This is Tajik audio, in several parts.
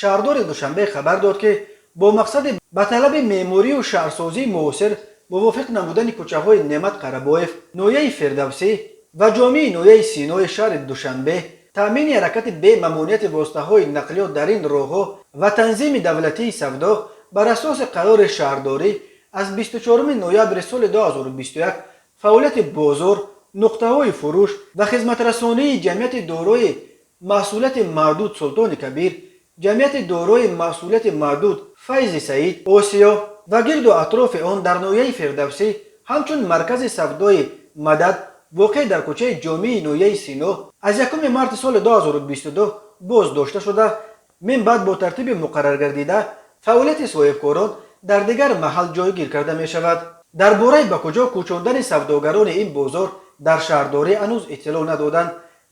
Шаҳрдори Душанбе хабар дод, ки бо мақсади ба талаби меъморию шаҳрсозии муосир мувофиқ намудани кӯчаҳои Неъмат Қорабоев, ноҳияи Фирдавсӣ, ва Ҷомии ноҳияи Синои шаҳри Душанбе, таъмини ҳаракати бемамониати воситаҳои нақлиёт дар ин роҳҳо ва танзими давлатии савдо, бар асоси қарори шаҳрдорӣ аз 24 ноябри соли 2021 фаъолияти бозор, нуқтаҳои фурӯш ва хизматрасонии ҷамъияти дорои масъулияти маҳдуд «Султони Кабир», ҷамъияти дорои масъулияти маҳдуд «Файзи Саид», «Осиё» ва гирду атрофи он дар ноҳияи Фирдавсӣ, ҳамчун маркази савдои «Мадад», воқеъ дар кӯчаи Ҷомии ноҳияи Сино, аз 1 марти соли 2022 боз дошта шуда, мин баъд бо тартиби муқарраргардида фаъолияти соҳибкорон дар дигар маҳал ҷойгир карда мешавад. Дар бораи ба куҷо кӯчондани савдогарони ин бозор дар шаҳрдорӣ ҳанӯз иттилоъ надоданд,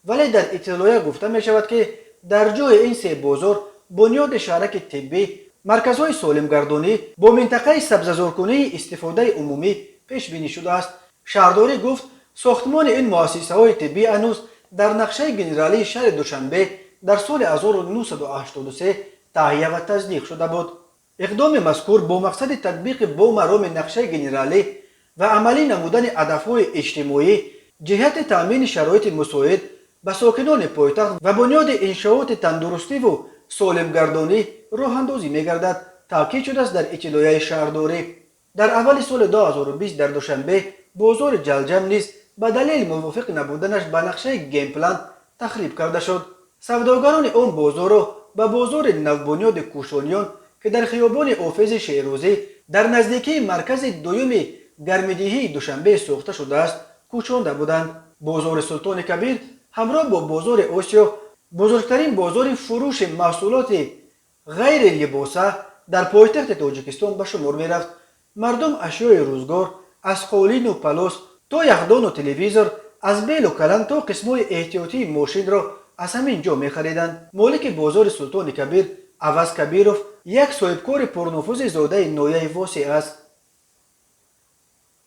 вале дар иттилоъя гуфта мешавад, ки дар ҷои ин се бозор бунёди шаҳраки тиббӣ, марказҳои солимгардонӣ бо минтақаи сабзазоркунии истифодаи умумӣ пешбинӣ шудааст. Шаҳрдорӣ гуфт, сохтмони ин муассисаҳои тиббӣ ҳанӯз дар нақшаи генералии шаҳри Душанбе дар соли 1983 таҳия ва тасдиқ шуда буд. Иқдоми мазкур бо мақсади татбиқи бо мароми нақшаи генералӣ ва амалӣ намудани ҳадафҳои иҷтимоӣ ҷиҳати таъмини шароити мусоид ба сокинони пойтахт ва бунёди иншооти тандурустиву солимгардонӣ роҳандозӣ мегардад, таъкид шудааст дар иттилоияи шаҳрдорӣ. Дар аввали соли 2020 дар Душанбе бозори Ҷалҷам низ ба далели мувофиқ набуданаш ба нақшаи генплан тахриб карда шуд. Савдогарони он бозорро ба бозори навбунёди Кӯшониён, ки дар хиёбони Ҳофизи Шерозӣ дар наздикии маркази дуюми гармидиҳии Душанбе сохта шудааст, кӯчонда буданд. Бозори Султони Кабир ҳамроҳ бо бозори Осиё бузургтарин бозори фурӯши маҳсулоти ғайри либоса дар пойтахти Тоҷикистон ба шумор мерафт. Мардум ашёи рӯзгор, аз қолину палос то яхдону телевизор, аз белу каланд то қисмҳои эҳтиётии мошинро аз ҳамин ҷо мехариданд. Молики бозори Султони Кабир Аваз Кабиров як соҳибкори пурнуфузи зодаи ноҳияи Восеъ аст.